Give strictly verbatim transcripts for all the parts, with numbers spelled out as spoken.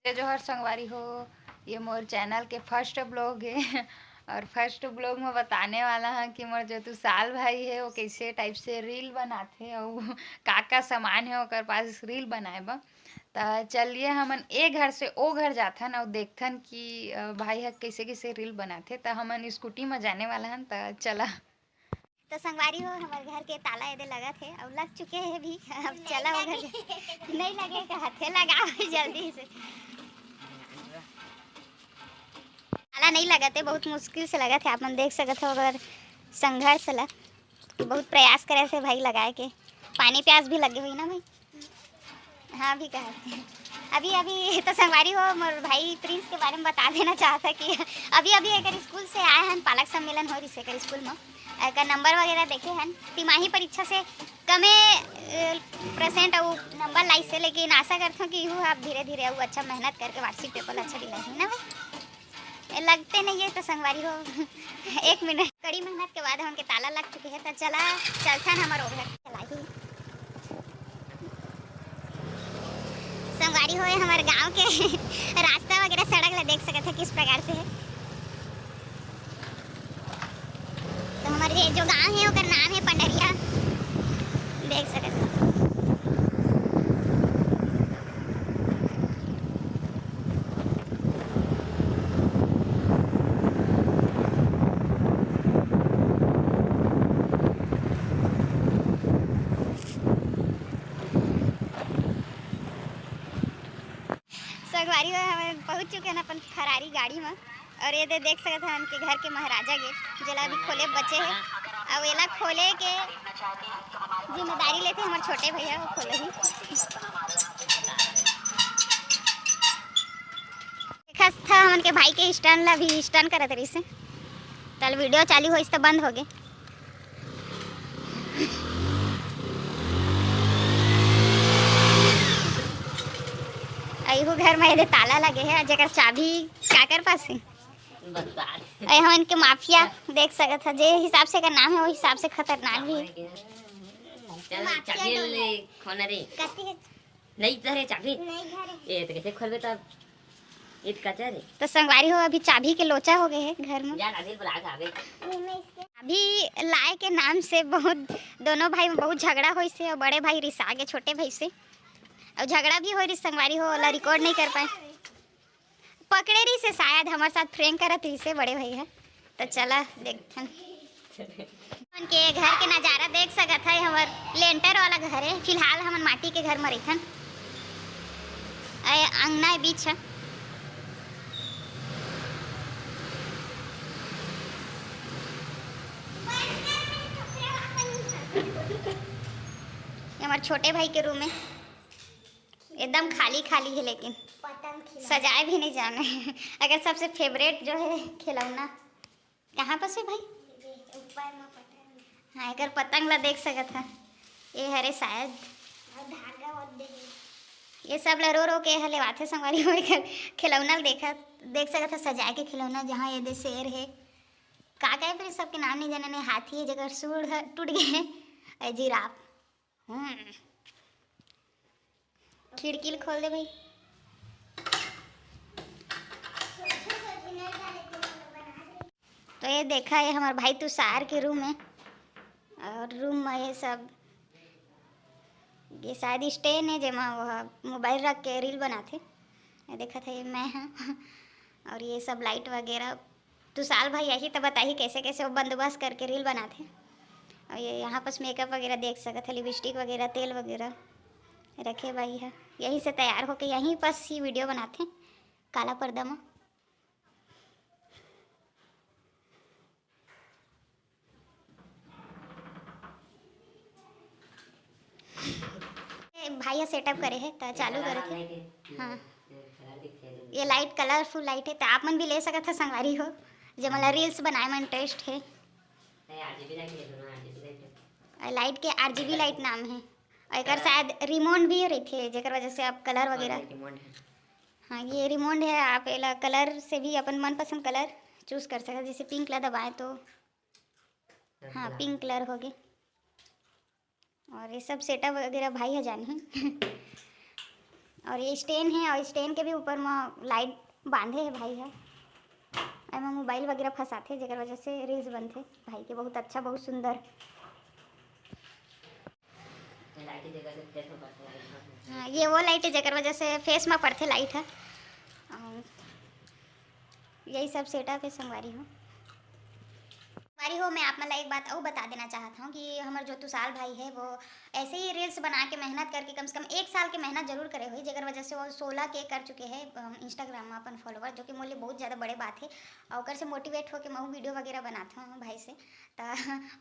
जय जोहार संगवारी हो, ये मोर चैनल के फर्स्ट ब्लॉग हे। और फर्स्ट ब्लॉग में बताने वाला हूँ कि मोर जो तुसाल भाई हे, वो कैसे टाइप से रील बनाथे और का का सामान हे ओकर पास रील बनाए बर। त चलिए, हमन ए घर से ओ घर जाथन और देखथन कि, अ, भाई ह कैसे कैसे रील बनाथे। त हमन स्कूटी में जाने वाला हन, त चला। तो संगवारी हो, हमर घर के ताला एदे लगत हे, अउ लग चुके हे भी। अब चला ओ घर। नहीं लगे कहत हे, लगाओ जल्दी से। ताला नहीं लगत हे, बहुत मुश्किल से लगत हे। आप मन देख सकत हो, अगर संघर्ष ला, बहुत प्रयास करे से भाई लगाए के। पानी प्यास भी लगे हुई ना भाई। हाँ, अभी कहा। अभी, अभी तो संगवारी हो, मोर भाई प्रिंस के बारे में बता देना चाहता कि अभी, अभी एकर स्कूल से आए हन, पालक सम्मेलन हो रिसे एकर स्कूल में। एकर नंबर वगैरह देखे हन, तिमाही परीक्षा से कमे, अ, परसेंट अउ नंबर लाइस हे, लेकिन आशा करथों कि इहू आप धीरे धीरे अउ अच्छा मेहनत करके वार्षिक पेपर अच्छा दिलाही ना भाई। ए, लगते नहीं है तो संगवारी हो। एक मिनट, कड़ी मेहनत के बाद हमन के ताला लग चुके हैं, तो चला, चलथन हमर ओ घर। चलाही। संगवारी हो, हमर गांव के रास्ता वगैरह, सड़क ला देख सकत है किस प्रकार से है। तो हमर ये जो गांव है, ओकर नाम है पंडरिया, देख सकत है। संगवारी हो, हमन पहुंच चुके हैं अपन फरारी गाड़ी में। और ये दे देख सकत हन के घर के महाराजा गेट, जेला अभी खोले बचे है। अब एला खोले के जिम्मेदारी लेते हमर छोटे भैया, वो खोले ही। देखत था हमन के भाई के स्टैंड ला भी स्टैंड करत रहिस हे। तल वीडियो चालू होइस त बंद हो गे। अइहू घर में एदे ताला लगे है, जेकर चाबी काकर पास है? बता। अरे हमन के माफिया देख सकत है, जे हिसाब से एकर नाम है, वो हिसाब से खतरनाक भी है। चल, माफिया चाबी डॉन। ले, कौन है रे? कथी है? नहीं धरे चाबी। नहीं धरे। ए, तो कैसे खोलबे तब? ईद का चारे। तो संगवारी हो, अभी चाबी के लोचा हो गए है घर में। जा, नादिल बुला के आवे। अभी लाए के नाम से बहुत, दोनों भाई में बहुत झगड़ा होइस हे और बड़े भाई रिसा गे छोटे भाई से। और झगड़ा भी हो रही संगवारी हो, ओला रिकॉर्ड नहीं कर पाए। पकड़े रहिस हे शायद, हमर साथ prank करत रहिस हे बड़े भाई ह। त चला देखथन। हमन के घर के नजारा देख सकत है, हमर लेंटर वाला घर है। फिलहाल हमन माटी के घर म रहिथन। ए अंगना ए बीच ह। ये हमर छोटे भाई के रूम है। एकदम खाली खाली है, लेकिन पतंग खिला। सजाए भी नहीं जाने। अगर सबसे फेवरेट जो है खिलौना, कहाँ पास है भाई? ये ऊपर में पतंग। हाँ, एकर पतंग ला देख सकत है। ये हरे शायद। और धागा और दे। ये सब ला रो रो के ह लेवाथे संगवारी हो। एकर खिलौना ला देखत, देख सकत है सजाए के खिलौना, जहाँ ये दे शेर है। का का है फिर सबके नाम नहीं जाने, नहीं हाथी है जेकर सूंड़ ह टूट गए है, ए जिराफ। हम्म। खिड़की ल खोल दे भाई। तो ये देखा, ये हमर भाई तुषार के रूम है। और रूम में ये सब, ये शायद स्टैंड है, जेमा वो मोबाइल रख के रील बनाथे। ये देखा था, ये मैं हाँ। और ये सब लाइट वगैरह तुषार भाई आही त बताही कैसे कैसे वो बंदोबस्त करके रील बनाथे। और ये यहाँ पास मेकअप वगैरह देख सकत है, लिपस्टिक वगैरह, तेल वगैरह रखे भाई है। यहीं से तैयार होके यहीं पास ही वीडियो बनाथे काला पर्दा में। ए, भाई ह सेटअप करे हे, त चालू करे थे। हाँ। ये लाइट कलरफुल लाइट है, त आप मन भी ले सकत ह संगवारी हो, जे मन ला रील्स बनाए में इंटरेस्ट है। लाइट के आरजीबी लाइट नाम है। और एकर शायद रिमोट भी रहिथे, जेकर वजह से आप कलर वगैरह। हाँ, ये रिमोट है, आप एला कलर से भी अपन मनपसंद कलर चूज कर सकत, जैसे पिंक ला दबाए तो, हाँ, पिंक कलर हो गए। और ये सब सेटअप वगैरह भाई ह जानही। और ये stand हे, और stand के भी ऊपर म light बांधे हे भाई ह। एमा mobile वगैरह फंसाथे, जेकर वजह से reels बनथे भाई के। बहुत अच्छा, बहुत सुंदर। हाँ, ये वो light है जेकर वजह से face में पड़थे light ह। और यही सब setup है संगवारी हो। संगवारी हो, मैं आप मन ला एक बात अउ बता देना चाहत हूँ कि हमर जो तुषार भाई है, वो ऐसे ही reels बना के मेहनत करके कम से कम एक साल के मेहनत जरूर करे होही, जेकर वजह से वो सोलह K कर चुके हैं, अ, Instagram में अपन follower, जो कि मोर लिए बहुत ज़्यादा बड़े बात है। और ओकर से motivate होके महू video वगैरह बनात हूँ भाई से, त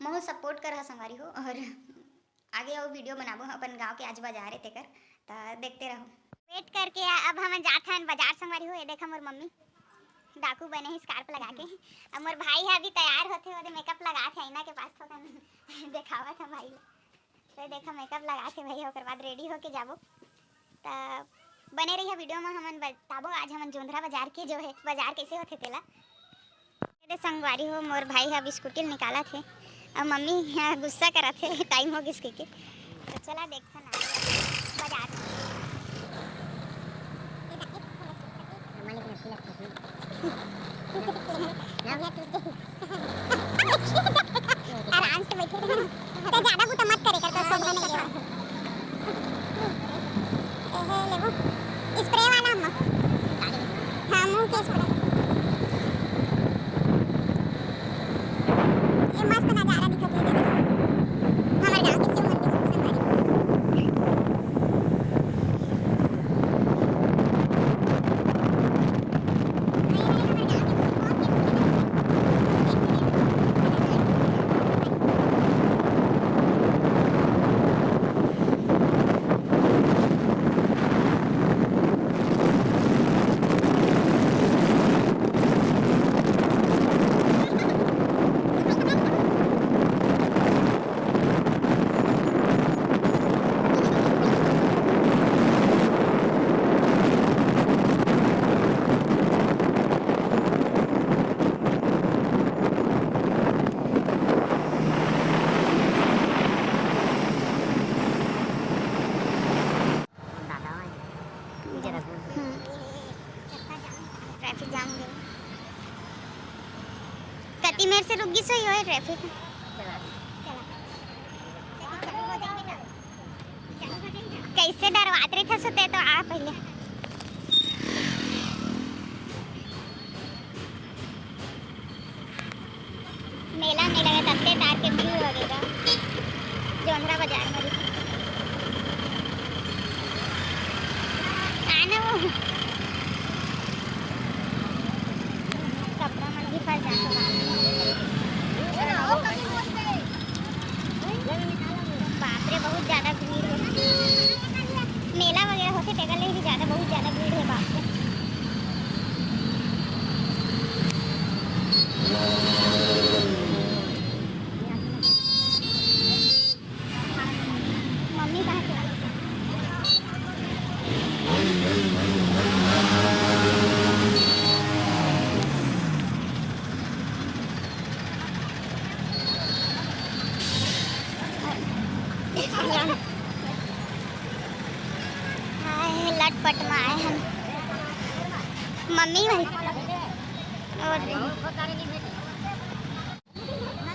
महू support कर संगवारी हो। और आगे अउ video बनाबो अपन गांव के, आज बाजार है तेकर, त देखते रहो। Wait करके अब हमन जात हन बाजार संगवारी हो। ये देखा मोर मम्मी डाकू बने हे scarf लगा के। अब मोर भाई है अभी तैयार होथे, ओदे makeup लगात हे आईना के पास, थोकन देखावत हे भाई ला। तो देखा makeup लगात हे भाई, ओकर बाद ready होके जाबो। त बने रहिए video में, हमन बताबो आज हमन जोंधरा बाजार के जो है बाजार कैसे होथे तेला। ये दे संगवारी हो, मोर भाई ह बिस्कुट ल निकालत हे, अउ मम्मी ह गुस्सा करत हे, time हो गिस कहिके। तो चला देखथन आज बाजार। आराम से बैठे रहे। तो ज्यादा गुस्सा मत करे कर, तो शोभा नहीं है। एहे लेबो, spray वाला अम्मा। हाँ, मुंह के spray। ये मस्त नजारा दिखत हे, देखो। हमर गांव के शिव मंदिर सबसे बड़े। हम्म। Traffic jam हो गया। कति मेर से रुक गिस होही ओए traffic। कैसे डरवात रहिथस ते तो आ पहले। मेला में लगे तत्ते तार के भीड़ लगेगा जोंधरा बाजार में। आना वो कपड़ा मन भी फंस जाते। बाप रे, बहुत ज्यादा भीड़ है। मेला वगैरह होथे तेकर ले भी ज्यादा, बहुत ज्यादा भीड़ है बाप रे। मम्मी कहाँ चला? हाय, लटपट में आए हैं मम्मी भाई। और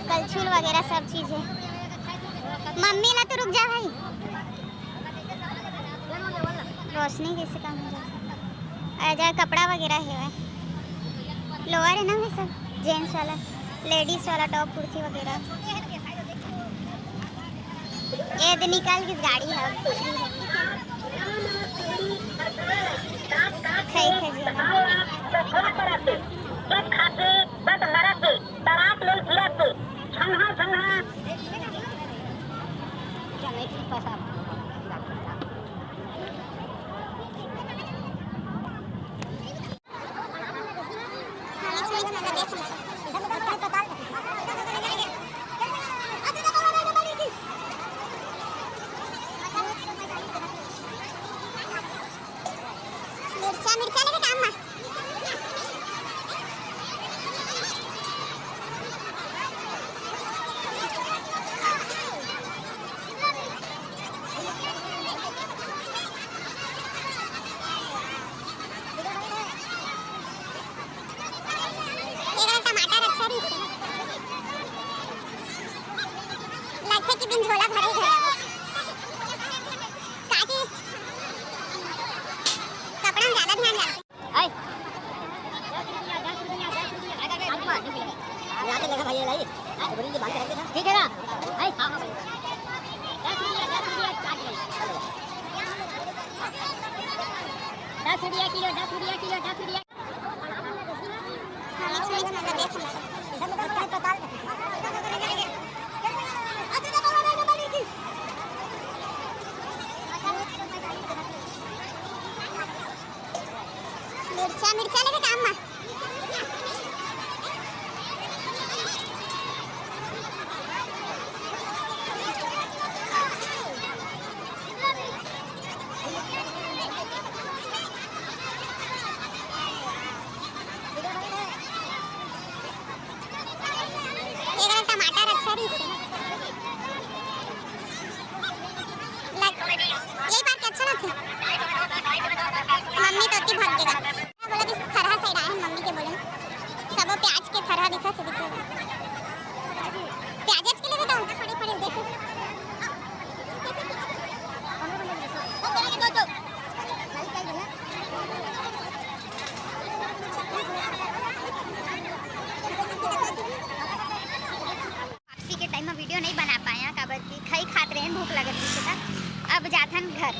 कलछुल वगैरह सब चीज है। मम्मी ला तो रुक जा भाई, रोशनी कैसे कम हो जाए। आ जा, कपड़ा वगैरह है, लोअर है ना भाई, सब gents वाला, ladies वाला top कुर्ती वगैरह। ये तो निकल गिस गाड़ी है। खई खई जी ना। मिर्चा, मिर्चा लेके काम मा। बिन झोला भरे घर आबो। काजी, कपड़ा में ज्यादा ध्यान डालते। हाय। यहाँ पे लेगा भाई, ये लाई। हाँ, तो बोलेंगे, बांध के रख देना। ठीक है ना? हाय। हाँ, हाँ, भाई। दस रुपया किलो, दस रुपया किलो, दस रुपया। मिर्चा, मिर्चा लेके काम मा। एकरा टमाटर अच्छा रहिस हे। लग-, यही बात के अच्छा लगथे। मम्मी तो अति भाग देगा। बोला जिस थरहा side आए हैं, मम्मी के बोले। सबो प्याज के थरहा दिखा से दिखे। प्याज के लिए बताओ, फड़े फड़े देखो। वापसी के time में video नहीं बना पाया, काबर कि खाई खात रहे, भूख लगत रहिस, त अब जाथन घर।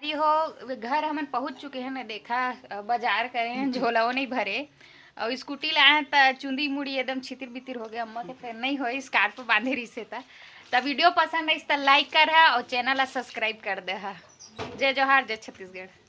अरे हो, घर हमन पहुंच चुके हैं ना, देखा, बाजार करे हैं, झोलाओ नहीं भरे, और स्कूटी लाए हैं, त चुंदी मुड़ी एकदम छितिर बितिर हो गया। अम्मा के फेर नहीं होए, scarf बांधे रहिसे त। त video पसंद आइस त like कर हा और channel ला subscribe कर दे हा। जय जोहार, जय छत्तीसगढ़।